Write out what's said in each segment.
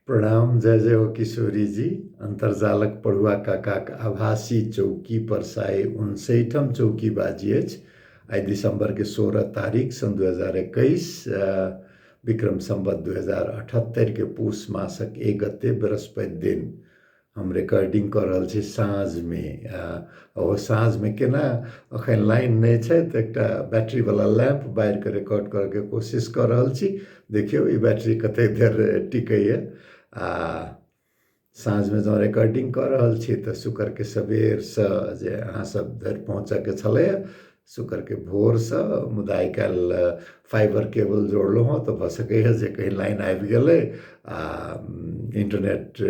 प्रणाम, जय जय हो किशोरी जी। अन्तर्जालक पढ़ुआ काकाक आभासी चौकी पर 159ठम चौकी बाजी अछि। आइ दिसंबर के 16 तारीख सन 2021, विक्रम संवत 2078 के पूस मासक 1 गते बृहस्पति दिन हम रिकॉर्डिंग कऽ रहल छी साँझमे। ओ साँझमे केना, एखन लाइन नहि छै तऽ एकटा बैटरीवला लैम्प बारि कऽ रिकॉर्ड करऽके कोशिश कऽ रहल छी। देखियौ ई बैटरी कतेक देर टिकैए। आ साँझमे जँ रिकॉर्डिंग कऽ रहल छी तऽ शुक्रके सबेरसँ जे अहाँ सब धरि पहुँचऽके छलैए, शुक्रके भोरसँ। मुदा आइ काल्हि फाइबर केबल जोड़लहुँ हँ तऽ भऽ सकैए जे कहीं लाइन आबि गेलै आ इन्टरनेट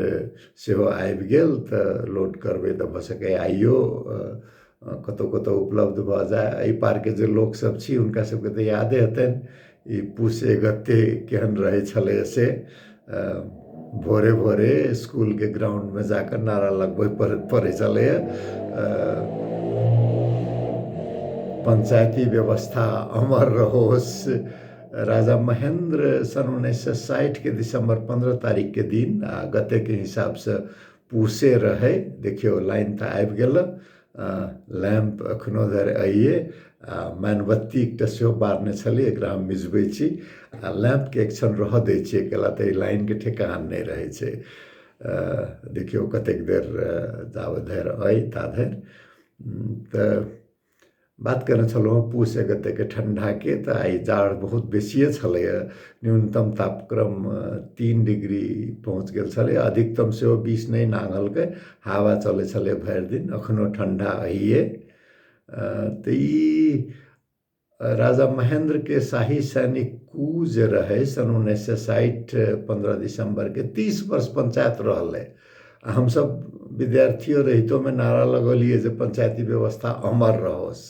सेहो आबि गेल तऽ लोड करबै तऽ भऽ सकैए आइयो कतहु कतहु उपलब्ध भऽ जाय। एहि पारके जे लोकसभ छी हुनका सबके तऽ यादे हेतनि ई पूस 1 गते केहन रहै छलैए, से भोरे भोरे स्कूलके ग्राउंडमे जाकऽ नारा लगबै पड़ै छलैए, पंचायती व्यवस्था अमर रहोस। राजा महेंद्र सन 1960 के दिसंबर 15 तारीख के दिन आ गतेके हिसाबसँ पूसे रहै। देखियौ लाइन तऽ आबि गेल, लैम्प एखनो धरि अइए आ मैनबत्ती एकटा सेहो बारने छलियै, एकरा हम मिझबै छी आ लैम्पके एक क्षण रहऽ दै छियै, कैला तऽ ई लाइनके ठेकान नहि रहै छै। देखियौ कतेक देर जाबे धरि अइ ता धरि तऽ बात केने छलहुँ हँ पूस 1 गतेके ठण्डाके। तऽ आइ जाड़ बहुत बेसिए छलैए, न्यूनतम तापक्रम 3 डिग्री पहुँच गेल छलै, अधिकतम सेहो 20 नहि नांघलकै। हवा चलै छलै भरि दिन, एखनो ठण्डा अहिए। तऽ ई राजा महेंद्रके शाही सैनिक कू जे रहै सन 1960 15 दिसंबरके 30 वर्ष पंचायत रहलै। आ हमसभ विद्यार्थियो रहितोमे नारा लगौलियै जे पंचायती व्यवस्था अमर रहोस।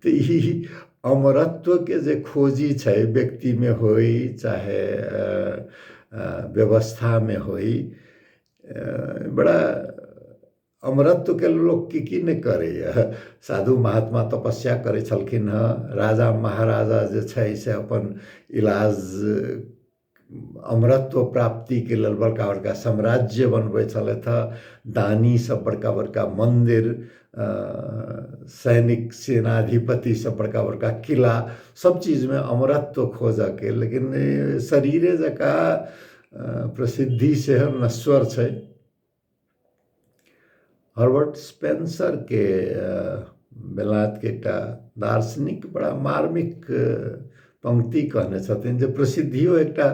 तऽ ई अमरत्वके जे खोजी छै व्यक्तिमे होइ चाहे व्यवस्थामे होइ, बड़ा अमरत्वके लोक की की नहि करैए। साधु महात्मा तपस्या करै छलखिन हँ, राजा महाराजा जे छै से अपन इलाज अमरत्व प्राप्तिके लेल बड़का बड़का साम्राज्य बनबै छलथि हँ, दानी सब बड़का बड़का मन्दिर, सैनिक सेनाधिपति सब बड़का बड़का किला, सब चीजमे अमरत्व खोजऽके। लेकिन शरीरे जकाँ प्रसिद्धि सेहो नश्वर छै। हर्बर्ट स्पेंसरके बेलायतके एकटा दार्शनिक बड़ा मार्मिक पंक्ति कहने छथिन जे प्रसिद्धियो एकटा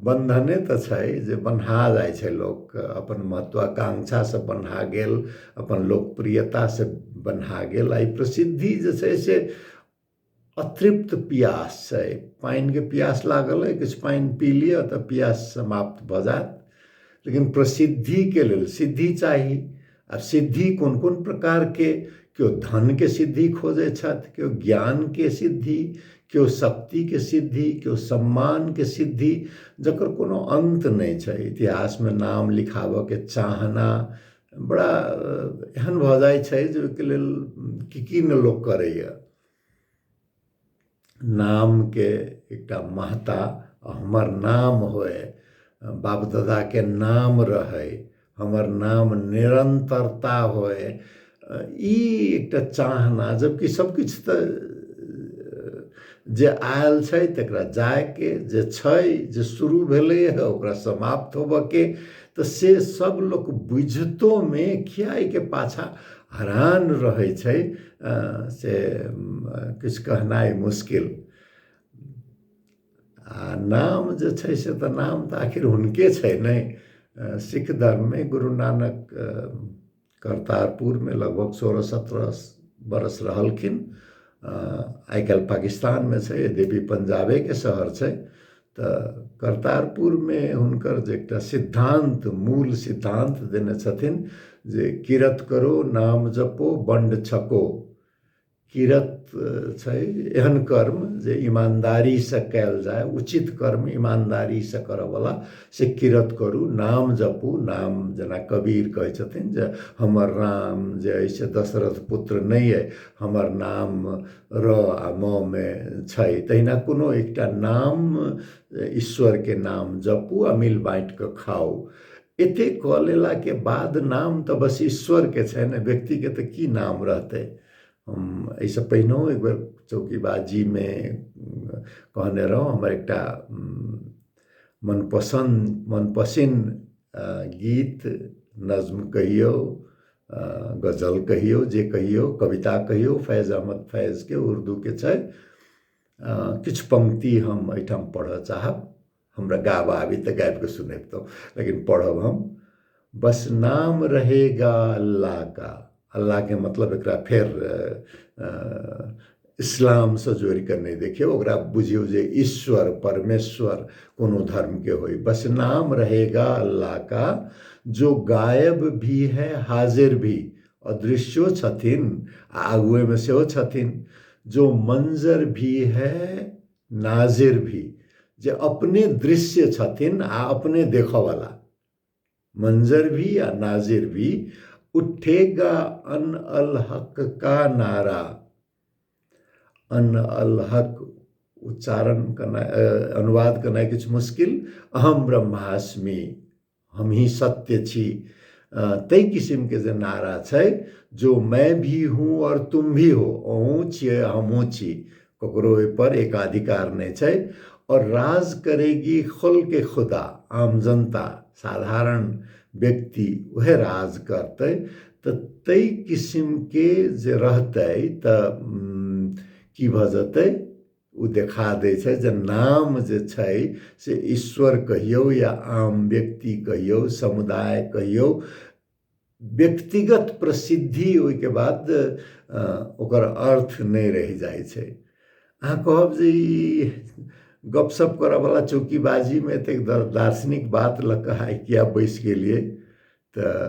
बन्धने तऽ छै जे बन्हा जाइ छै लोक, अपन महत्वाकांक्षासँ बन्हा गेल, अपन लोकप्रियतासँ बन्हा गेल। आ ई प्रसिद्धि जे छै से अतृप्त पियास छै। पानिके पियास लागल अइ, किछु पानि पी लिअ तऽ पियास समाप्त भऽ जायत, लेकिन प्रसिद्धिके लेल सिद्धि चाही। आ सिद्धि कोन कोन प्रकारके, केओ धनके सिद्धि खोजै छथि, केओ ज्ञानके सिद्धि, केओ शक्तिके सिद्धि, केओ सम्मानके सिद्धि, जकर कोनो अन्त नहि छै। इतिहासमे नाम लिखाबऽके चाहना बड़ा एहन भऽ जाइ छै जे ओहिके लेल की की नहि लोक करैए। नामके एकटा महत्ता, हमर नाम होय, बाप दादाके नाम रहै, हमर नाम निरन्तरता होय, ई एकटा चाहना। जबकि सबकिछु तऽ जे आयल छै तकरा जायके जे छै, जे शुरू भेलै हँ ओकरा समाप्त होबऽके, तऽ से सब लोक बुझितोमे किया एहिके पाछाँ हरान रहै छै से किछु कहनाइ मुश्किल। आ नाम जे छै से तऽ नाम तऽ आखिर हुनके छै ने। सिख धर्ममे गुरु नानक करतारपुरमे लगभग 16-17 बरस रहलखिन। आइ काल्हि पाकिस्तानमे छै, यद्यपि पंजाबेके शहर छै। तऽ करतारपुरमे हुनकर जे एकटा सिद्धान्त, मूल सिद्धान्त देने छथिन जे किरत करो, नाम जपो, बंड छको। किरत छै एहन कर्म जे ईमानदारीसँ कयल जाय, उचित कर्म ईमानदारीसँ करयवला से किरत करू, नाम जपू। नाम जेना कबीर कहै छथिन जे हमर राम जे अइ से दशरथ पुत्र नहि अइ, हमर नाम र आ म मे छै। तहिना कोनो एकटा नाम, ईश्वरके नाम जपू आ मिल बाँटि कऽ खाउ। एते कऽ लेलाके बाद नाम तऽ बस ईश्वरके छै ने, व्यक्तिके तऽ की नाम रहतै। हम एहिसँ पहिनहुँ एक बेर चौकीबाजीमे कहने रहौँ, हमर एकटा मनपसन्द मनपसिन्न गीत, नज्म कहियौ, गजल कहियौ, जे कहियौ, कविता कहियौ, फैज़ अहमद फैज़के उर्दूके छै। किछु पंक्ति हम एहिठाम पढ़ऽ चाहब। हमरा गाबऽ आबी तऽ गाबि कऽ सुनबितहुँ, लेकिन पढ़ब हम। बस नाम रहेगा अल्लाह का। अल्लाहके मतलब एकरा फेर इस्लामसँ जोड़ि कऽ नहि देखियौ, ओकरा बुझियौ जे ईश्वर परमेश्वर कोनो धर्मके होइ। बस नाम रहेगा अल्लाह का, जो गायब भी है हाजिर भी, अदृश्यो छथिन आ आगुएमे सेहो छथिन, जो मंजर भी है नाजिर भी, जे अपने दृश्य छथिन आ अपने देखऽवला, मंजर भी आ नाजिर भी। उठेगा अन अल हक का नारा, अन अल हक उच्चारण करनाइ, अनुवाद करनाइ किछु मुश्किल, अहम ब्रह्मास्मि, हम ही सत्य छी, ताहि किसिमके जे नारा छै, जो मैं भी हूँ और तुम भी हो, अहूँ छियै हमहूँ छी, ककरो ओहिपर एकाधिकार नहि छै। और राज करेगी खुल के खुदा, आम जनता साधारण व्यक्ति उएह राज करतै। तऽ ताहि किसिमके जे रहतै तऽ की भऽ जेतै, ओ देखा दै छै जे नाम जे छै से ईश्वर कहियौ या आम व्यक्ति कहियौ, समुदाय कहियौ, व्यक्तिगत प्रसिद्धि ओहिके बाद ओकर अर्थ नहि रहि जाइ छै। अहाँ कहब जे ई गपशप करऽवला चौकीबाजीमे एतेक दार्शनिक बात लऽ कऽ आइ किया बैसि गेलियै, तऽ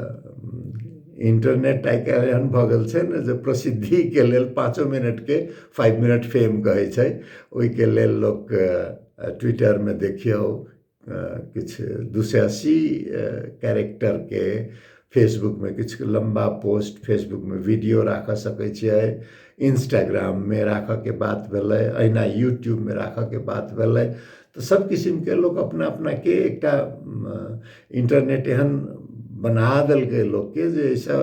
इंटरनेट आइ काल्हि एहन भऽ गेल छै ने जे प्रसिद्धिके लेल 5 मिनटके 5 मिनट फेम कहै छै, ओहिके लेल लोक ट्विटरमे देखियौ किछु 280 कैरेक्टरके, फेसबुकमे किछु लम्बा पोस्ट, फेसबुकमे वीडियो राखऽ सकै छियै, इंस्टाग्राममे राखऽके बात भेलै, अहिना यूट्यूबमे राखऽके बात भेलै। तऽ सब किसिमके लोक अपना अपनाके एकटा इंटरनेट एहन बना देलकै लोकके जे एहिसँ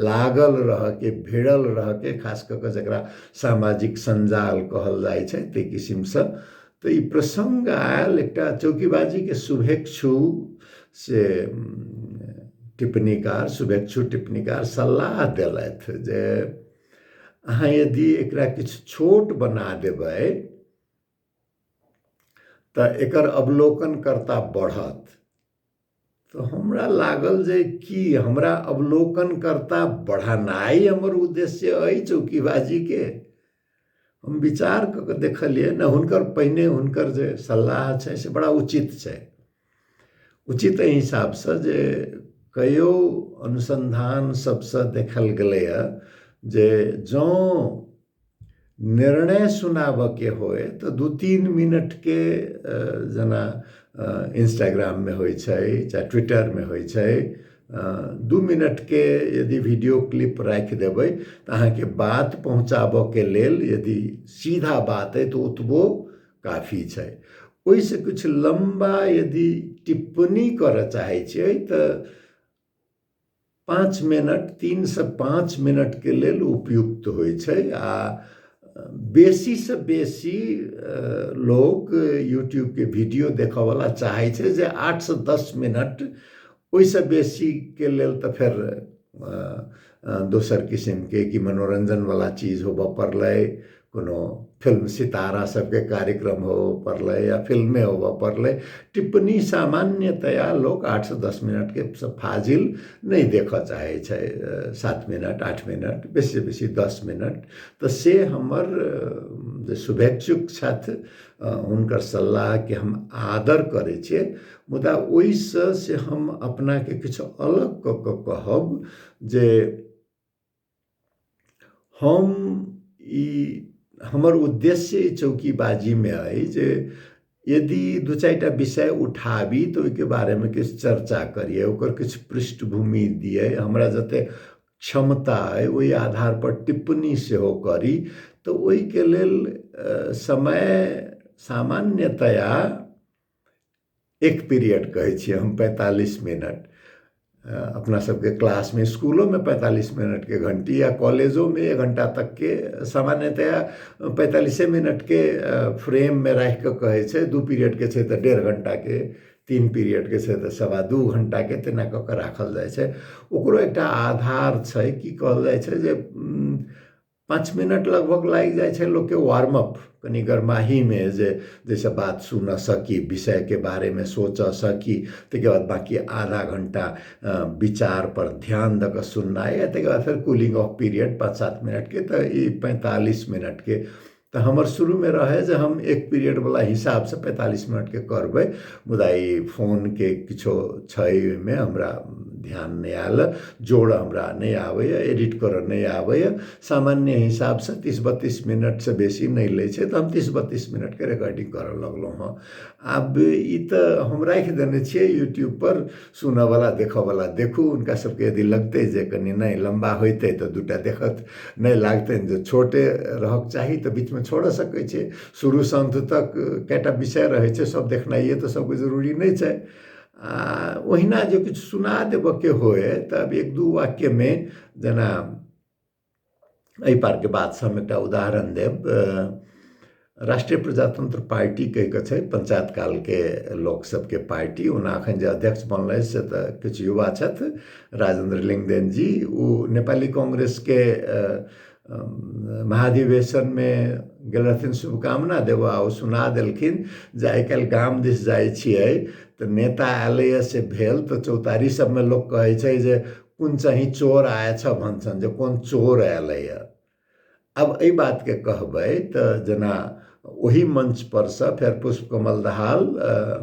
लागल रहऽके, भिड़ल रहऽके, खास कऽ कऽ जकरा सामाजिक सञ्जाल कहल जाइ छै ताहि किसिमसँ। तऽ ई प्रसङ्ग आयल एकटा चौकीबाजीके शुभेच्छु से टिप्पणीकार, शुभेच्छु टिप्पणीकार सलाह देलथि जे अहाँ यदि एकरा किछु छोट बना देबै तऽ एकर अवलोकनकर्ता बढ़त। तऽ हमरा लागल जे की हमरा अवलोकनकर्ता बढ़ेनाइ हमर उद्देश्य अइ चौकीबाजीके? हम विचार कऽ कऽ देखलियै ने, हुनकर पहिने हुनकर जे सलाह छै से बड़ा उचित छै। उचित एहि हिसाबसँ जे कयो अनुसन्धान सबसँ देखल गेलैए जे जँ निर्णय सुनाबऽके होय तऽ 2-3 मिनटके, जेना इंस्टाग्राममे होइ छै चाहे ट्विटरमे होइ छै, 2 मिनटके यदि वीडियो क्लिप राखि देबै तऽ अहाँके बात पहुँचाबऽके लेल यदि सीधा बात अइ तऽ ओतबो काफी छै। ओहिसँ किछु लम्बा यदि टिप्पणी करऽ चाहै छियै तऽ 5 मिनट, 3 से 5 मिनटके लेल उपयुक्त होइ छै। आ बेसीसँ बेसी लोक यूट्यूबके वीडियो देखऽवला चाहै छै जे 8 से 10 मिनट, ओहिसँ बेसीके लेल तऽ फेर दोसर किसिमके कि मनोरञ्जनवला चीज होबऽ पड़लै, कोनो फिल्म सितारा सबके कार्यक्रम होबऽ पड़लै या फिल्मे होबऽ पड़लै। टिप्पणी सामान्यतया लोक 8 से 10 मिनटके से फाजिल नहि देखऽ चाहै छै, 7 मिनट, 8 मिनट, बेसीसँ बेसी 10 मिनट। तऽ से हमर जे शुभेच्छुक छथि हुनकर सलाहके हम आदर करै छियै, मुदा ओहिसँ से हम अपनाके किछु अलग कऽ कऽ कहब जे हम ई हमर उद्देश्य ई चौकीबाजीमे अइ जे यदि दू चारिटा विषय उठाबी तऽ ओहिके बारेमे किछु चर्चा करियै, ओकर किछु पृष्ठभूमि दियै, हमरा जते क्षमता अइ ओहि आधारपर टिप्पणी सेहो करी। तऽ ओहिके लेल समय सामान्यतया एक पीरियड कहै छियै हम 45 मिनट। अपना सबके क्लासमे स्कूलोमे 45 मिनटके घंटी या कॉलेजोमे 1 घंटा तकके सामान्यतया 45 मिनटके फ्रेममे राखि कऽ कहै छै। 2 पीरियडके छै तऽ 1.5 घंटाके, 3 पीरियडके छै तऽ 2.25 घंटाके, तेना कऽ कऽ राखल जाइ छै। ओकरो एकटा आधार छै, की कहल जाइ छै जे 5 मिनट लगभग लागि जाइ छै लोकके वार्म अप, कनि गर्माहीमे जे जाहिसँ बात सुन सकी, विषयके बारेमे सोच सकी। ताहिके बाद बाँकी आधा घंटा विचार पर ध्यान दऽ कऽ सुननाइ, आ ताहिके बाद फेर कूलिंग ऑफ पीरियड 5-7 मिनटके, तऽ ई 45 मिनटके। तऽ हमर शुरूमे रहै जे हम एक पीरियडवला हिसाबसँ 45 मिनटके करबै, मुदा ई फोनके किछो छै ओहिमे हमरा ध्यान नहि आयल, जोड़ हमरा नहि आबैए, एडिट करऽ नहि आबैए। सामान्य हिसाबसँ 30-32 मिनटसँ बेसी नहि लै छै, तऽ हम 30-32 मिनटके रिकॉर्डिंग करऽ लगलहुँ हँ। आब ई तऽ हम राखि देने छियै यूट्यूबपर, सुनऽवला देखऽवला देखू। हुनका सबके यदि लगतै जे कनि नहि लम्बा होइतै तऽ 2टा देखत, नहि लागतनि जे छोटे रहक चाही तऽ बीचमे छोड़ सकै छै। शुरूसँ अन्त तक कएटा विषय रहै छै, सब देखनाइए तऽ सबके जरूरी नहि छै। आ ओहिना जे किछु सुना देबऽके होय तऽ आब 1-2 वाक्यमे, जेना एहि पारके बातसँ हम एकटा उदाहरण देब। राष्ट्रीय प्रजातंत्र पार्टी कहि कऽ छै पंचायत कालके लोक सबके पार्टी। ओना एखन जे अध्यक्ष बनलै से तऽ किछु युवा छथि, राजेंद्र लिंगदेन जी। ओ नेपाली कांग्रेसके महाधिवेशनमे गेल रहथिन शुभकामना देबऽ, आ ओ सुना देलखिन जे आइ काल्हि गाम दिस जाइ छियै तऽ नेता आयलैए से भेल, तऽ चौतारी सबमे लोक कहै छै जे कोन चाही चोर आएछ भन्छन्, जे कोन चोर आयलैए। आब एहि बातके कहबै तऽ जेना ओहि मंच पर सँ फेर पुष्पकमल दाहाल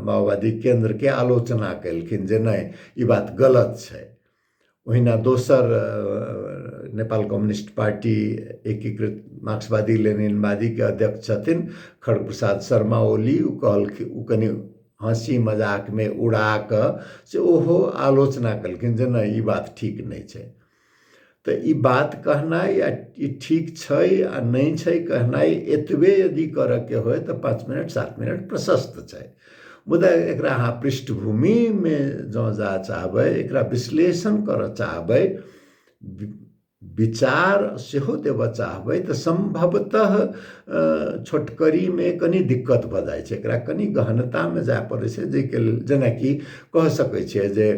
माओवादी केंद्रके आलोचना केलखिन जे नहि ई बात गलत छै। ओहिना दोसर नेपाल कम्युनिस्ट पार्टी एकीकृत मार्क्सवादी लेनिनवादीके अध्यक्ष छथिन खड़ग प्रसाद शर्मा ओली, ओ कहलखिन, ओ कनि हँसी मजाकमे उड़ा कऽ से ओहो आलोचना केलखिन जे नहि ई बात ठीक नहि छै। तऽ ई बात कहनाइ आ ई ठीक छै आ नहि छै कहनाइ, एतबे यदि करऽके होय तऽ 5 मिनट 7 मिनट प्रशस्त छै। मुदा एकरा अहाँ पृष्ठभूमिमे जँ जा चाहबै, एकरा विश्लेषण करऽ चाहबै, विचार सेहो देबऽ चाहबै, तऽ सम्भवतः छोटकरीमे कनि दिक्कत भऽ जाइ छै। एकरा कनि गहनतामे जाय पड़ै छै, जाहिके लेल जेनाकि कह सकै छियै जे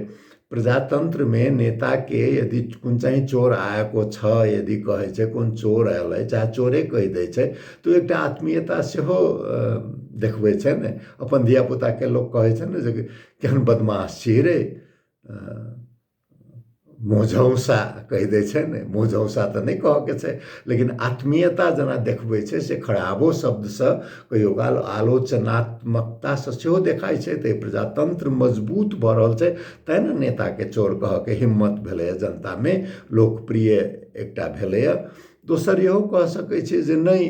प्रजातंत्रमे नेताके यदि कोन चाही चोर आएको छ यदि कहै छै कोन चोर आयल, चाहे चोरे कहि दै छै, तऽ एकटा आत्मीयता सेहो देखबै छै ने। अपन धियापुताके लोक कहै छै ने जे केहन बदमाश छी रे, मोझौसा कहि दै छै ने। मोझौसा तऽ नहि कहऽके छै, लेकिन आत्मीयता जेना देखबै छै से खराबो शब्दसँ कहियो काल आलोचनात्मकतासँ सेहो देखाइ छै। तऽ प्रजातंत्र मजबूत भऽ रहल छै, तैँ ने नेताके चोर कहऽके हिम्मत भेलैए, जनतामे लोकप्रिय एकटा भेलैए। दोसर इहो कह सकै छियै जे नहि,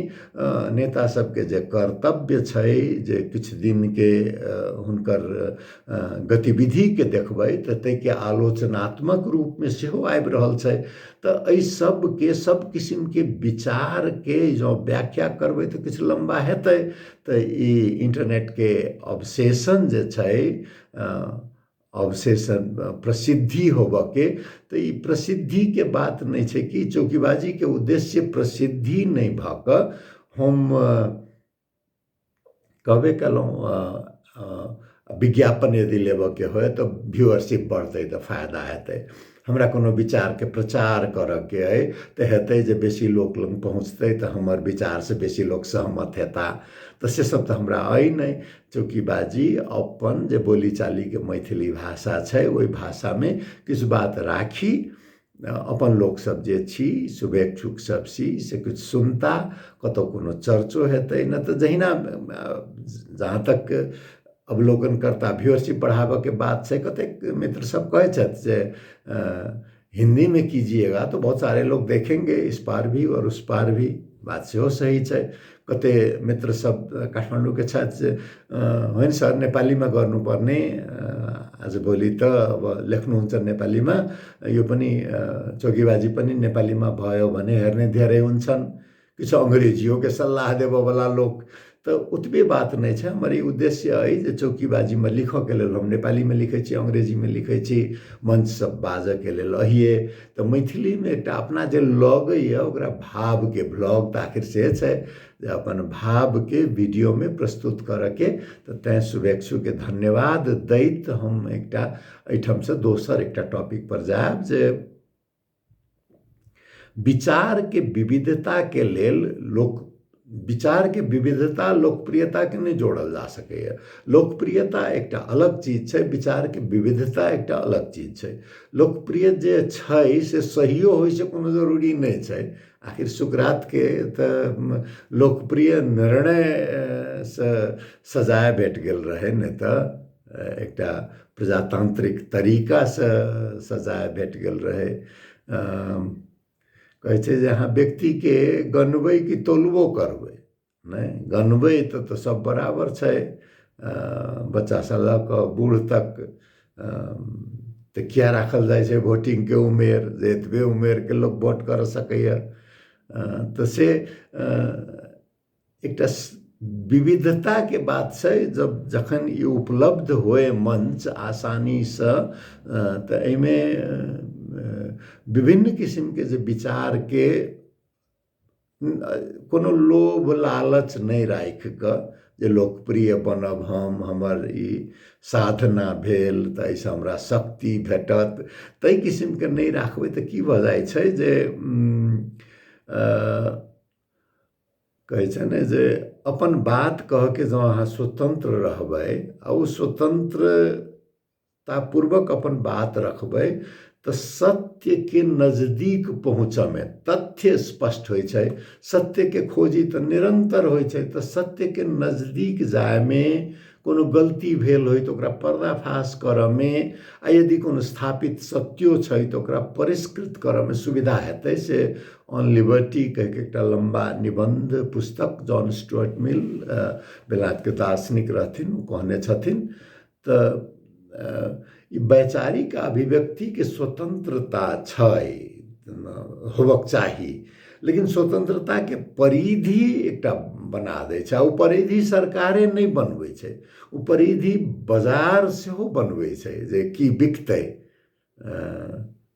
नेता सबके जे कर्तव्य छै जे किछु दिनके हुनकर गतिविधिके देखबै तऽ ताहिके आलोचनात्मक रूपमे सेहो आबि रहल छै। तऽ एहि सबके सब किसिमके विचारके जँ व्याख्या करबै तऽ किछु लम्बा हेतै। तऽ ई इंटरनेटके अवशेषण जे छै, अवशेषण प्रसिद्धि होबऽके, तऽ ई प्रसिद्धिके बात नहि छै कि चौकीबाजीके उद्देश्य प्रसिद्धि नहि भऽ कऽ, हम कहबे कयलहुँ विज्ञापन यदि लेबऽके होय तऽ व्यूअरशिप बढ़तै तऽ फायदा हेतै। हमरा कोनो विचारके प्रचार करऽके अइ तऽ हेतै जे बेसी लोक लग पहुँचतै तऽ हमर विचारसँ बेसी लोक सहमत हेता, तऽ से सब तऽ हमरा अइ नहि। चौकीबाजी अपन जे बोली चालीके मैथिली भाषा छै ओहि भाषामे किछु बात राखी, अपन लोकसब जे छी शुभेच्छुक सब छी से किछु सुनता, कतहु कोनो चर्चो हेतै। नहि तऽ जहिना जहाँ तक अवलोकनकर्ता व्यूअरशिप बढ़ाबऽके बात छै, कतेक मित्र सब कहै छथि जे हिंदी में कीजिएगा तो बहुत सारे लोग देखेंगे, इस पार भी और उस पार भी। बात सेहो सही छै। कते मित्र सब काठमाडौँके छथि जे होइन सर नेपालीमा गर्नुपर्ने, आजभोलि त अब लेख्नुहुन्छ नेपालीमा, यो पनि चौकीबाजी पनि नेपालीमा भयो भने हेर्ने धेरै हुन्छन्, किछु अङ्ग्रेजियोके सल्लाह देबऽवला लोक। तऽ ओतबे बात नहि छै। हमर ई उद्देश्य अइ जे चौकीबाजीमे लिखऽके लेल हम नेपालीमे लिखै छी, अंग्रेजीमे लिखै छी, मंचसँ बाजऽके लेल अहिए तऽ मैथिलीमे एकटा अपना जे लगैए ओकरा भावके ब्लॉग तऽ आखिर से छै जे अपन भावके वीडियोमे प्रस्तुत करऽके। तऽ तैँ शुभेच्छुके धन्यवाद दैत हम एकटा एहिठामसँ दोसर एकटा टॉपिकपर जायब जे विचारके विविधताके लेल लोक विचारके विविधता लोकप्रियताके नहि जोड़ल जा सकैए। लोकप्रियता एकटा अलग चीज छै, विचारके विविधता एकटा अलग चीज छै। लोकप्रिय जे छै से सहियो होइ छै कोनो जरूरी नहि छै। आखिर सुकरातके तऽ लोकप्रिय निर्णयसँ सजाय भेट गेल रहै, नहि तऽ एकटा प्रजातान्त्रिक तरीकासँ सजाय भेट गेल रहै। कहै छै जे अहाँ व्यक्तिके गनबै कि तौलबो करबै? नहि गनबै तऽ सब बराबर छै, बच्चासँ लऽ कऽ बूढ़ तक। तऽ किया राखल जाइ छै वोटिंगके उमेर, जे एतबे उमेरके लोक वोट कऽ सकैए? तऽ से एकटा विविधताके बात छै। जब जखन ई उपलब्ध होए मञ्च आसानीसँ तऽ एहिमे विभिन्न किसिमके जे विचारके कोनो लोभ लालच नहि राखि कऽ जे लोकप्रिय बनब, हम हमर ई साधना भेल तऽ एहिसँ हमरा शक्ति भेटत, ताहि किसिमके नहि राखबै तऽ की भऽ जाइ छै जे कहै छै ने जे अपन बात कहऽके जँ अहाँ स्वतन्त्र रहबै आ ओ स्वतन्त्रतापूर्वक अपन बात रखबै तऽ सत्यके नजदीक पहुँचऽमे तथ्य स्पष्ट होइ छै। सत्यके खोजी तऽ निरन्तर होइ छै, तऽ सत्यके नजदीक जायमे कोनो गलती भेल होइ तऽ ओकरा पर्दाफाश करऽमे, आ यदि कोनो स्थापित सत्यो छै तऽ ओकरा परिष्कृत करऽमे सुविधा हेतै। से ऑन लिबर्टी कहिके एकटा लम्बा निबन्ध पुस्तक जॉन स्टुअर्ट मिल बेलायतके दार्शनिक रहथिन, ओ कहने छथिन। तऽ ई वैचारिक अभिव्यक्तिके स्वतन्त्रता छै, होबक चाही, लेकिन स्वतन्त्रताके परिधि एकटा बना दै छै, आ ओ परिधि सरकारे नहि बनबै छै, ओ परिधि बाजार सेहो बनबै छै जे की बिकतै।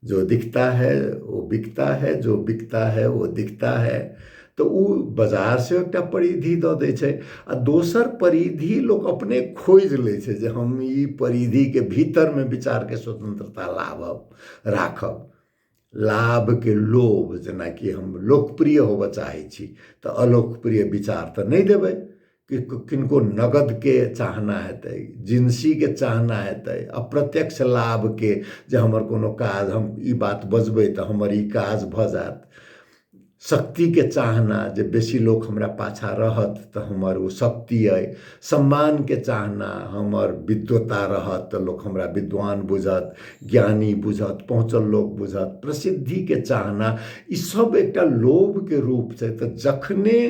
जो दिखता है वो बिकता है, जो बिकता है वो दिखता है। तऽ ओ बाजार से एकटा परिधि दऽ दै छै, आ दोसर परिधि लोक अपने खोजि लै छै जे हम ई परिधिके भीतरमे विचारके स्वतन्त्रता लाबब राखब। लाभके लोभ, जेनाकि हम लोकप्रिय होबऽ चाहै छी तऽ अलोकप्रिय विचार तऽ नहि देबै, कि किनको नगदके चाहना हेतै, जिन्सीके चाहना हेतै, अप्रत्यक्ष लाभके जे हमर कोनो काज, हम ई बात बजबै तऽ हमर ई काज भऽ जायत, शक्तिके चाहना जे बेसी लोक हमरा पाछाँ रहत तऽ हमर ओ शक्ति अइ, सम्मानके चाहना हमर विद्वता रहत तऽ लोक हमरा विद्वान बुझत, ज्ञानी बुझत, पहुँचल लोक बुझत, प्रसिद्धिके चाहना, ई सब एकटा लोभके रूप छै। तऽ जखने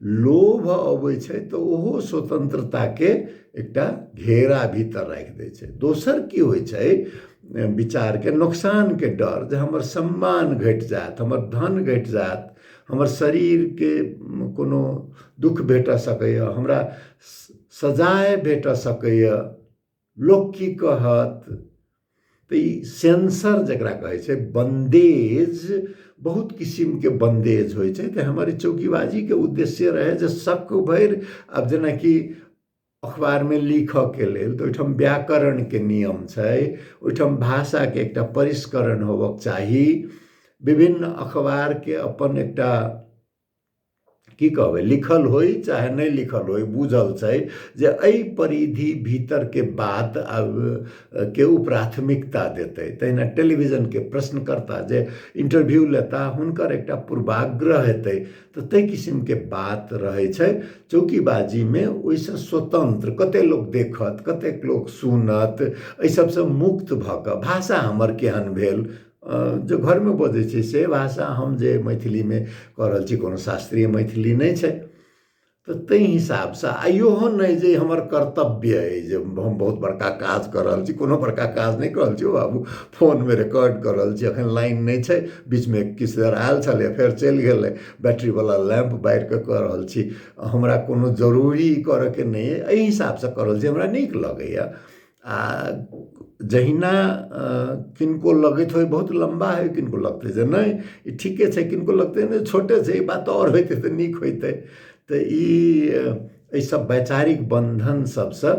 लोभ अबै छै तऽ ओहो स्वतन्त्रताके एकटा घेरा भीतर राखि दै छै। दोसर की होइ छै, विचारके नोकसानके डर जे हमर सम्मान घटि जायत, हमर धन घटि जायत, हमर शरीरके कोनो दुःख भेट सकैए, हमरा सजाय भेट सकैए, लोक की कहत। तऽ ई सेंसर जकरा कहै छै बन्देज, बहुत किसिमके बन्देज होइ छै। तऽ हमर चौकीबाजीके उद्देश्य रहै जे शक भरि आब जेनाकि अखबारमे लिखऽके लेल तऽ ओहिठाम व्याकरणके नियम छै, ओहिठाम भाषाके एकटा परिष्करण होबक चाही। विभिन्न अखबारके अपन एकटा की कहबै, लिखल होइ चाहे नहि लिखल होइ, बुझल छै जे एहि परिधि भीतरके बात आब के ओ प्राथमिकता देतै। तहिना टेलीविजनके प्रश्नकर्ता जे इंटरव्यू लेता हुनकर एकटा पूर्वाग्रह हेतै, तऽ ताहि किसिमके बात रहै छै। चौकीबाजीमे ओहिसँ स्वतन्त्र, कतेक लोक देखत कतेक लोक सुनत, एहि सबसँ मुक्त भऽ कऽ भाषा हमर केहन भेल, जे घरमे बजै छै से भाषा हम जे मैथिलीमे कऽ रहल छी, कोनो शास्त्रीय मैथिली नहि छै। तऽ ताहि हिसाबसँ आ इहो नहि जे हमर कर्तव्य अइ जे हम बहुत बड़का काज कऽ रहल छी। कोनो बड़का काज नहि कऽ रहल छी बाबू, फोनमे रिकॉर्ड कऽ रहल छी। एखन लाइन नहि छै, बीचमे किछु देर आयल छलै, फेर चलि गेलै, बैटरीवला लैम्प बारि कऽ कऽ रहल छी। हमरा कोनो जरूरी करऽके नहि अइ, एहि हिसाबसँ कऽ रहल छी, हमरा नीक लगैए। आ जहिना किनको लगैत होइ बहुत लम्बा हइ, किनको लगतै जे नहि ई ठीके छै, किनको लगतै नहि छोटे छै, ई बात आओर होइतै तऽ नीक होइतै। तऽ ई एहिसभ वैचारिक बन्धन सभसँ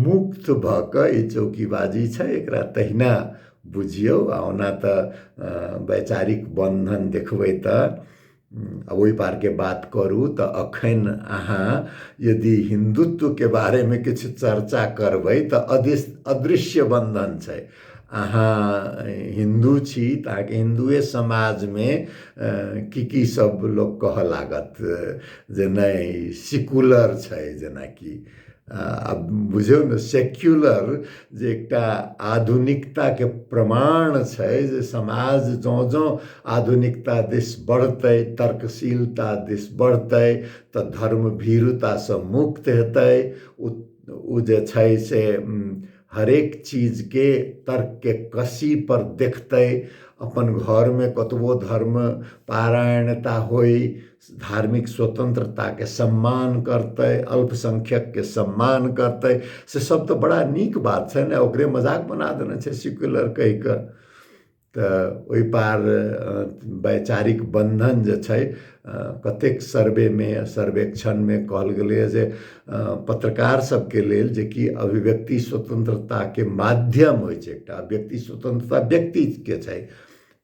मुक्त भऽ कऽ ई चौकीबाजी छै, एकरा तहिना बुझियौ। आ ओना तऽ वैचारिक बन्धन देखबै तऽ ओहि पारके बात करू तऽ अखन अहाँ यदि हिन्दुत्वके बारेमे किछु चर्चा करबै तऽ अदृश्य बन्धन छै। अहाँ हिन्दू छी तऽ अहाँके हिन्दुए समाजमे की की सब लोक कहऽ लागत जे नहि सिकुलर छै। जेनाकि आब बुझियौ ने, सेक्युलर जे एकटा आधुनिकताके प्रमाण छै जे समाज जँ जँ आधुनिकता दिस बढ़तै, तर्कशीलता दिस बढ़तै, तऽ धर्म भीरुतासँ मुक्त हेतै। ओ जे छै से हरेक चीजके तर्कके कसी पर देखतै। अपन घरमे कतबो धर्म पारायणता होइ, धार्मिक स्वतंत्रताके सम्मान करतै, अल्पसंख्यकके सम्मान करतै, से सब तऽ बड़ा नीक बात छै ने। ओकरे मजाक बना देने छै सिक्युलर कहि कऽ। तऽ ओहि पार वैचारिक बन्धन जे छै, कतेक सर्वेमे सर्वेक्षणमे कहल गेलैए जे पत्रकार सबके लेल जेकि अभिव्यक्ति स्वतंत्रताके माध्यम होइ छै, एकटा अभिव्यक्ति स्वतंत्रता व्यक्तिके छै,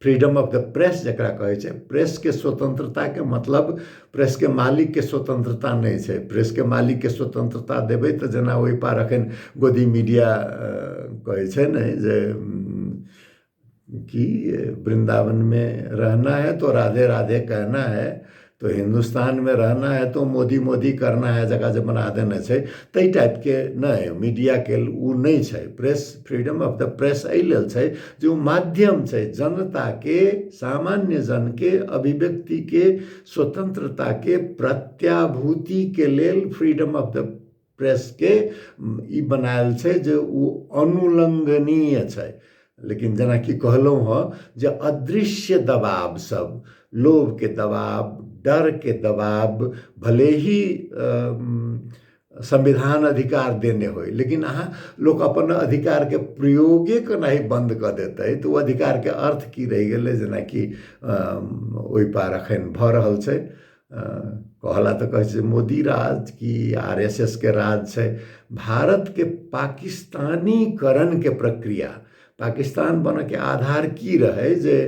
फ्रीडम ऑफ the press जकरा कहै छै। प्रेसके स्वतंत्रताके मतलब प्रेसके मालिकके स्वतंत्रता नहि छै। प्रेसके मालिकके स्वतंत्रता देबै तऽ जेना ओहि पार एखन गोदी मीडिया कहै छै ने जे कि वृंदावन में रहना है तो राधे राधे कहना है, तो हिन्दुस्तान में रहना है तो मोदी मोदी करना है, जकरा जे बना देने छै ताहि टाइपके नहि मीडियाके ओ नहि छै। Press, freedom of the press एहि लेल छै जे ओ माध्यम छै जनताके, सामान्य जनके अभिव्यक्तिके स्वतंत्रताके प्रत्याभूतिके लेल। फ्रीडम ऑफ the प्रेसके ई बनायल छै जे ओ अनुलङ्घनीय छै। लेकिन जेनाकि कहलहुँ हँ जे अदृश्य दबाव सब, लोभके दबाव, डरके दबाव, भले ही संविधान अधिकार देने होइ, लेकिन अहाँ लोक अपन अधिकारके प्रयोगे केनाइ बन्द कऽ देतै तऽ ओ अधिकारके अर्थ की रहि गेलै? जेनाकि ओहि पार एखन भऽ रहल छै। कहला तऽ कहै छै मोदी राज की RSS के राज छै। भारतके पाकिस्तानीकरणके प्रक्रिया, पाकिस्तान बनऽके आधार की रहै जे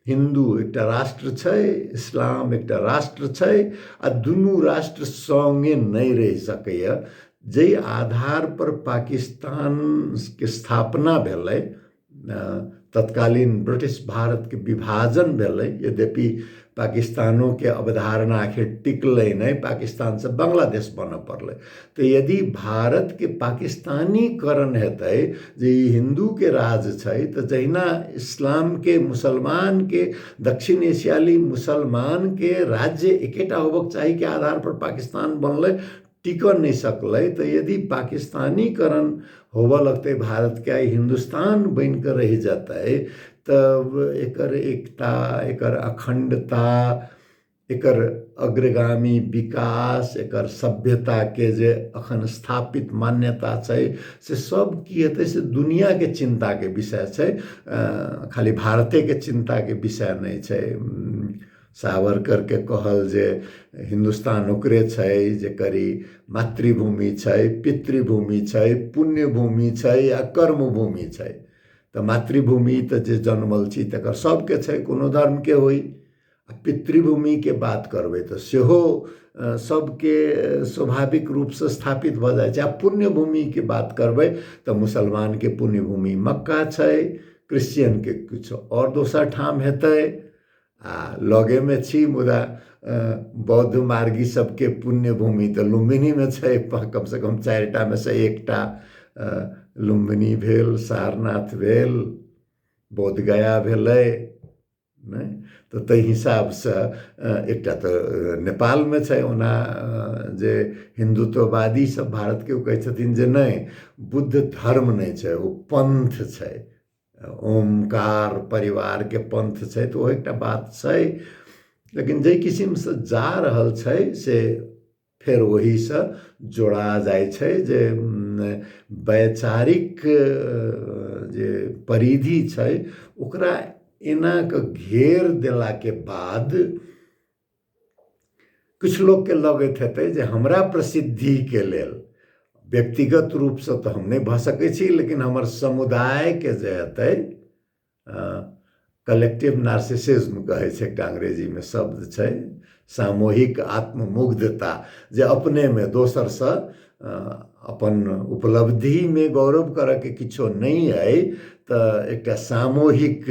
हिन्दू एकटा राष्ट्र छै, इस्लाम एकटा राष्ट्र छै, आ दुनू राष्ट्र सङ्गे नहि रहि सकैए। जाहि आधार पर पाकिस्तानके स्थापना भेलै, तत्कालीन ब्रिटिश भारतके विभाजन भेलै, यद्यपि पाकिस्तानोके अवधारणा आखिर टिकलै नहि, पाकिस्तानसँ बांग्लादेश बनऽ पड़लै। तऽ यदि भारतके पाकिस्तानीकरण हेतै जे ई हिन्दूके राज छै, तऽ जहिना इस्लामके, मुसलमानके, दक्षिण एशियाली मुसलमानके राज्य एकेटा होबक चाहीके आधार पर पाकिस्तान बनलै, टिकऽ नहि सकलै, तऽ यदि पाकिस्तानीकरण होबऽ लगतै भारतके, हिन्दुस्तान बनि कऽ रहि जेतै, तऽ एकर एकता, एकर अखण्डता, एकर अग्रगामी विकास, एकर सभ्यताके जे अखन स्थापित मान्यता छै से सब की हेतै, से दुनिआके चिन्ताके विषय छै, खाली भारतेके चिन्ताके विषय नहि छै। सावरकरके कहल जे हिन्दुस्तान ओकरे छै जकर ई मातृभूमि छै, पितृभूमि छै, पुण्यभूमि छै आ कर्मभूमि छै। तऽ मातृभूमि तऽ जे जन्मल छी तकर सबके छै, कोनो धर्मके होइ। आ पितृभूमिके बात करबै तऽ सेहो सबके स्वाभाविक रूपसँ स्थापित भऽ जाइ छै। आ पुण्यभूमिके बात करबै तऽ मुसलमानके पुण्यभूमि मक्का छै, क्रिश्चियनके किछु आओर दोसर ठाम हेतै, आ लगेमे छी मुदा बौद्ध मार्गी सबके पुण्यभूमि तऽ लुम्बिनीमे छै। कमसँ कम 4टामे से एकटा लुम्बिनी भेल, सारनाथ भेल, बोधगया भेलै नहि तऽ ताहि हिसाबसँ एकटा तऽ नेपालमे छै। ओना जे हिन्दुत्ववादी सब भारतके, ओ कहै छथिन जे नहि, बुद्ध धर्म नहि छै, ओ पंथ छै, ओमकार परिवारके पंथ छै, तऽ ओ एकटा बात छै। लेकिन जाहि किसिमसँ जा रहल छै से फेर ओहीसँ जोड़ा जाइ छै जे वैचारिक जे परिधि छै ओकरा एना कऽ घेर देलाके बाद किछु लोकके लगैत हेतै जे हमरा प्रसिद्धिके लेल व्यक्तिगत रूपसँ तऽ हम नहि भऽ सकै छी, लेकिन हमर समुदायके जे हेतै, कलेक्टिव नार्सिसिज्म कहै छै, एकटा अंग्रेजीमे शब्द छै, सामूहिक आत्ममुग्धता, जे अपनेमे दोसरसँ अपन उपलब्धिमे गौरव करऽके किछो नहि अइ तऽ एकटा सामूहिक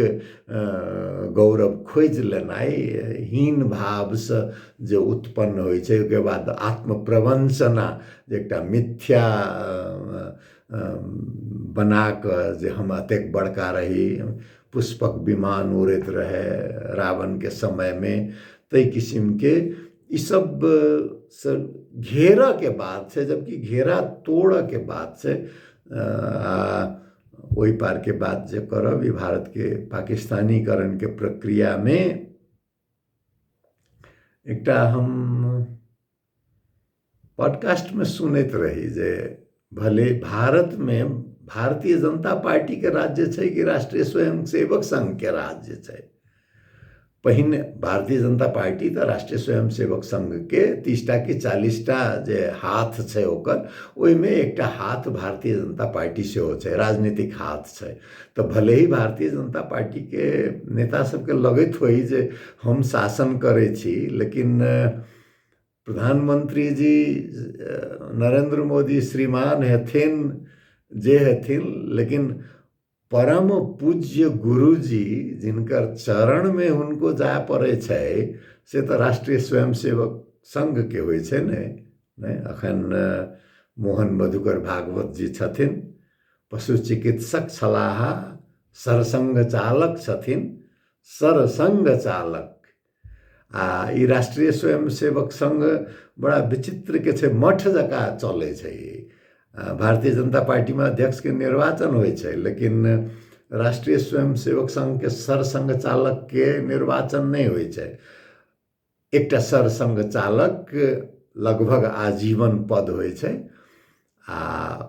गौरव खोजि लेनाइ हीन भावसँ जे उत्पन्न होइ छै। ओहिके बाद आत्मप्रवंचना, जे एकटा मिथ्या बना कऽ जे हम एतेक बड़का रही, पुष्पक विमान उड़ैत रहै रावणके समयमे, ताहि किसिमके ईसब से घेरऽके बात छै, जबकि घेरा तोड़ऽके बात छै। आ ओहि पारके बात जे करब, ई भारतके पाकिस्तानीकरणके प्रक्रियामे एकटा हम पॉडकास्टमे सुनैत रही जे भले भारतमे भारतीय जनता पार्टीके राज्य छै कि राष्ट्रीय स्वयंसेवक संघके राज्य छै, पहिने भारतीय जनता पार्टी तऽ राष्ट्रीय स्वयंसेवक संघके 30टा कि 40टा जे हाथ छै ओकर, ओहिमे एकटा हाथ भारतीय जनता पार्टी सेहो छै, राजनीतिक हाथ छै। तऽ भले ही भारतीय जनता पार्टीके नेता सबके लगैत होइ जे हम शासन करै छी, लेकिन प्रधानमंत्री जी नरेंद्र मोदी श्रीमान हेथिन जे हेथिन, लेकिन परम पूज्य गुरुजी जिनकर चरणमे हुनको जाय पड़ै छै से तऽ राष्ट्रीय स्वयंसेवक संघके होइ छै ने। नहि, अखन मोहन मधुकर भागवत जी छथिन, पशु चिकित्सक छलाह, सरसंघ चालक छथिन, सरसंघ चालक। आ ई राष्ट्रीय स्वयंसेवक संघ बड़ा विचित्रके छै, मठ जकाँ चलै छै। भारतीय जनता पार्टीमे अध्यक्षके निर्वाचन होइ छै, लेकिन राष्ट्रीय स्वयंसेवक संघके सरसंघ चालकके निर्वाचन नहि होइ छै। एकटा सरसंघ चालक लगभग आजीवन पद होइ छै, आ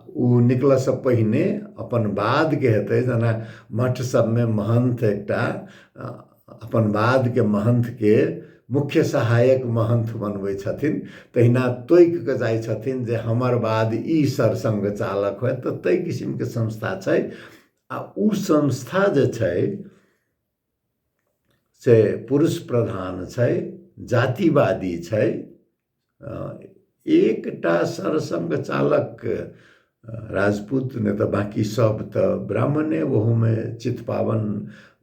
ओ निकलऽसँ पहिने अपन बादके हेतै, जेना मठ सबमे महन्थ एकटा अपन बादके महन्थके मुख्य सहायक महन्थ बनबै छथिन, तहिना तोकि कऽ जाइ छथिन जे हमर बाद ई सरसंघ चालक होयत। तऽ ताहि किसिमके संस्था छै, आ ओ संस्था जे छै से पुरुष प्रधान छै, जातिवादी छै। एकटा सरसंघ चालक राजपूत, नहि तऽ बाँकी सब तऽ ब्राह्मणे, ओहूमे चितपावन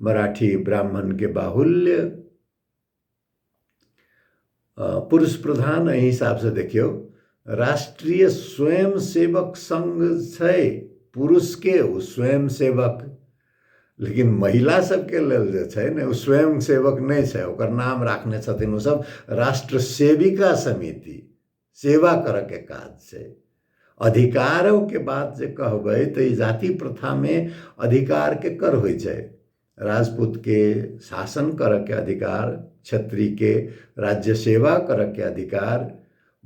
मराठी ब्राह्मणके बाहुल्य, पुरुष प्रधान। एहि हिसाबसँ देखियौ, राष्ट्रीय स्वयंसेवक संघ छै पुरुषके, ओ स्वयंसेवक, लेकिन महिला सबके लेल जे छै ने ओ स्वयंसेवक नहि छै, ओकर नाम राखने छथिन ओसब राष्ट्र सेविका समिति, सेवा करऽके काज छै। अधिकारोके बात जे कहबै तऽ ई जाति प्रथामे अधिकार केकर होइ छै? राजपूतके शासन करऽके अधिकार, क्षत्रियके राज्य सेवा करऽके अधिकार,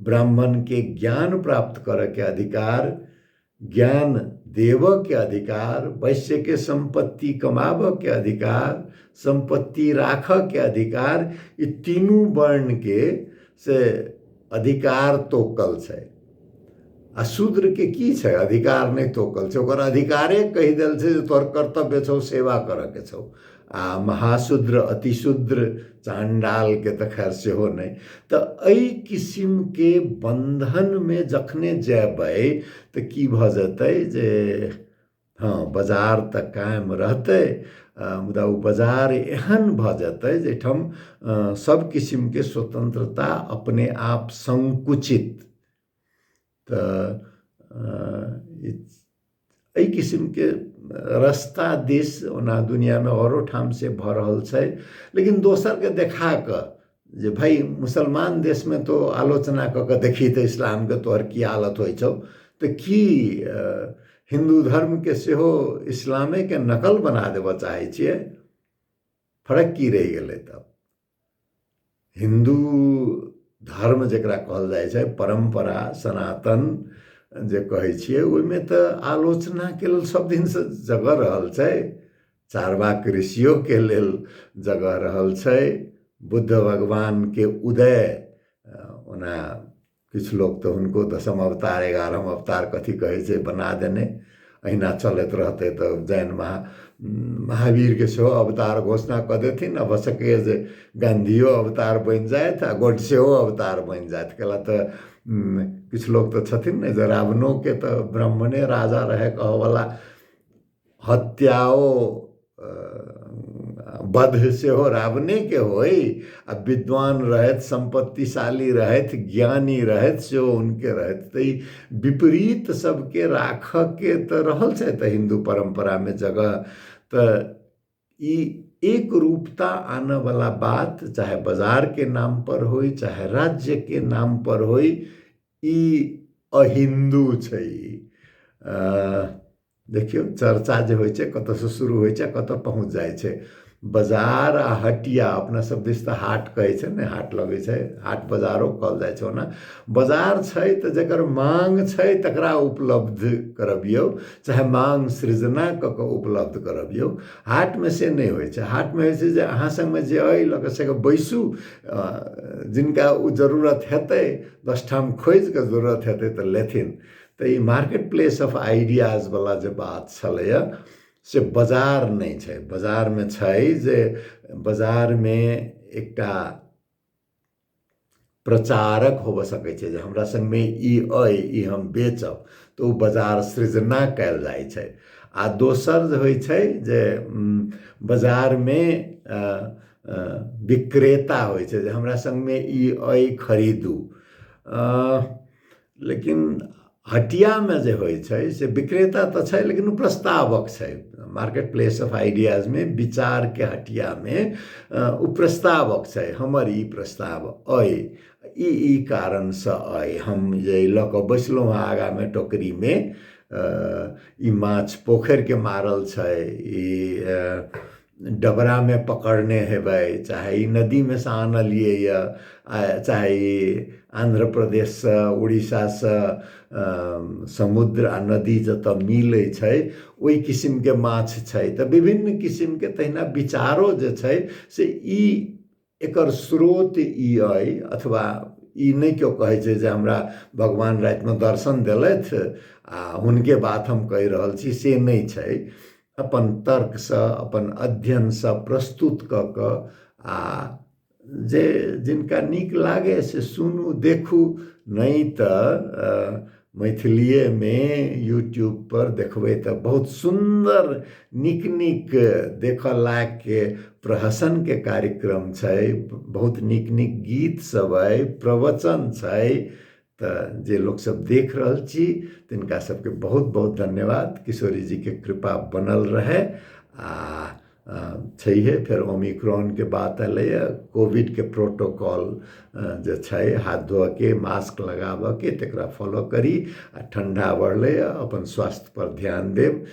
ब्राह्मणके ज्ञान प्राप्त करऽके अधिकार, ज्ञान देबऽके अधिकार, वैश्यके सम्पत्ति कमाबऽके अधिकार, सम्पत्ति राखऽके अधिकार, ई तीनू वर्णके से अधिकार तोकल छै। आ शूद्रके की छै? अधिकार नहि तोकल छै, ओकर अधिकारे कहि देल छै जे तोहर कर्तव्य छौ सेवा करऽके छौ। आ महाशूद्र अतिशूद्र चाण्डालके तऽ खैर सेहो नहि। तऽ एहि किसिमके बन्धनमे जखने जेबै तऽ की भऽ जेतै जे हँ बाजार तऽ कायम रहतै, मुदा ओ बाजार एहन भऽ जेतै जाहिठाम सब किसिमके स्वतन्त्रता अपने आप संकुचित। तऽ एहि किसिमके रस्ता दिस ओना दुनिआँमे आओरो ठाम से भऽ रहल छै, लेकिन दोसरके देखा कऽ जे भाइ मुसलमान देशमे तो आलोचना कऽ कऽ देखही तऽ इस्लामके तोहर की हालत होइ छौ, तऽ की हिन्दू धर्मके सेहो इस्लामेके नकल बना देबऽ चाहै छियै? फर्क की रहि गेलै तब? हिन्दू धर्म जकरा कहल जाइ छै, परम्परा सनातन जे कहै छियै, ओहिमे तऽ आलोचनाके लेल सब दिनसँ जगह रहल छै। चार्वाक ऋषियोके लेल जगह रहल छै। बुद्ध भगवानके उदय, ओना किछु लोक तऽ हुनको दसम अवतार 11म अवतार कथी कहै छै बना देने, अहिना चलैत रहतै तऽ जैन महावीरके सेहो अवतार घोषणा कऽ देथिन, आ भऽ सकैए जे गान्धियो अवतार बनि जाथि आ गोडसेहो अवतार बनि जाथि। कैला तऽ किछु लोक तऽ छथिन ने जे रावणोके तऽ ब्राह्मणे राजा रहै कहऽवला, हत्याओ वध सेहो रावणेके होइ, आ विद्वान रहथि, सम्पत्तिशाली रहथि, ज्ञानी रहथि, सेहो हुनके रहथि। तऽ ई विपरीत सबके राखऽके तऽ रहल छै तऽ हिन्दू परम्परामे जगह। तऽ ई एक रूपता आनऽवला बात चाहे बाजारके नाम पर होइ चाहे राज्यके नाम पर होइ, ई अहिन्दू छै। देखियौ चर्चा जे होइ छै कतऽसँ शुरू होइ छै कतऽ पहुँच जाइ छै। बाजार आ हटिया, अपना सब दिस तऽ हाट कहै छै ने, हाट लगै छै, हाट बाजारो कहल जाइ छै। ओना बाजार छै तऽ जकर मांग छै तकरा उपलब्ध करबियौ, चाहे मांग सृजना कऽ कऽ उपलब्ध करबियौ। हाटमे से नहि होइ छै। हाटमे होइ छै जे अहाँ सङ्गमे जे अइ लऽ कऽ से बैसू, जिनका ओ जरूरत हेतै 10 ठाम खोजि कऽ जरूरत हेतै तऽ लेथिन। तऽ ई मार्केट प्लेस ऑफ आइडियाज वाला जे बात छलैए से बाजार नहि छै। बाजारमे छै जे बाजारमे एकटा प्रचारक होबऽ सकै छै जे हमरा सङ्गमे ई अइ, ई हम बेचब, तऽ ओ बाजार सृजना कयल जाइ छै। आ दोसर जे होइ छै जे बाजारमे विक्रेता होइ छै जे हमरा सङ्गमे ई अइ खरीदू। लेकिन हटियामे जे होइ छै से विक्रेता तऽ छै लेकिन ओ प्रस्तावक छै। मार्केट प्लेस ऑफ आइडियाजमे विचारके हटियामे ओ प्रस्तावक छै, हमर ई प्रस्ताव अइ, ई कारणसँ अइ, हम जे लऽ कऽ बैसलहुँ हँ आगाँमे टोकरीमे, ई माछ पोखरिके मारल छै, ई डबरामे पकड़ने हेबै, चाहे ई नदीमे सँ आनलियै यऽ, चाहे ई आन्ध्र प्रदेशसँ उड़ीसासँ समुद्र आ नदी जतऽ मिलै छै ओहि किसिमके माछ छै। तऽ विभिन्न किसिमके तहिना विचारो जे छै से ई एकर स्रोत ई अइ, अथवा ई नहि केओ कहै छै जे हमरा भगवान रातिमे दर्शन देलथि आ हुनके बात हम कहि रहल छी, से नहि छै। अपन तर्कसँ अपन अध्ययनसँ प्रस्तुत कऽ कऽ आ जे जिनका नीक लागै से सुनू देखू, नहि तऽ मैथिलीएमे यूट्यूबपर देखबै तऽ बहुत सुन्दर नीक नीक देखऽ लायकके प्रहसनके कार्यक्रम छै, बहुत नीक नीक गीत सब अइ, प्रवचन छै। तऽ जे लोकसब देख रहल छी तिनका सबके बहुत बहुत धन्यवाद। किशोरी जीके कृपा बनल रहै। आ छैहे फेर ओमिक्रॉनके बात एलैए, कोविडके प्रोटोकॉल जे छै हाथ धोअके मास्क लगाबऽके तकरा फॉलो करी। आ ठण्डा बढ़लैए, अपन स्वास्थ्यपर ध्यान देब।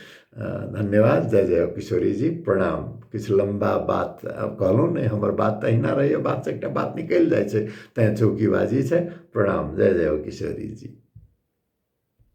धन्यवाद। जय जय हो किशोरी जी, प्रणाम। किछु लम्बा बात कहलहुँ नहि, हमर बात तऽ अहिना रहैए, बातसँ एकटा बात निकलि जाइ छै, तैँ चौकीबाजी छै। प्रणाम, जय जय हो किशोरी जी।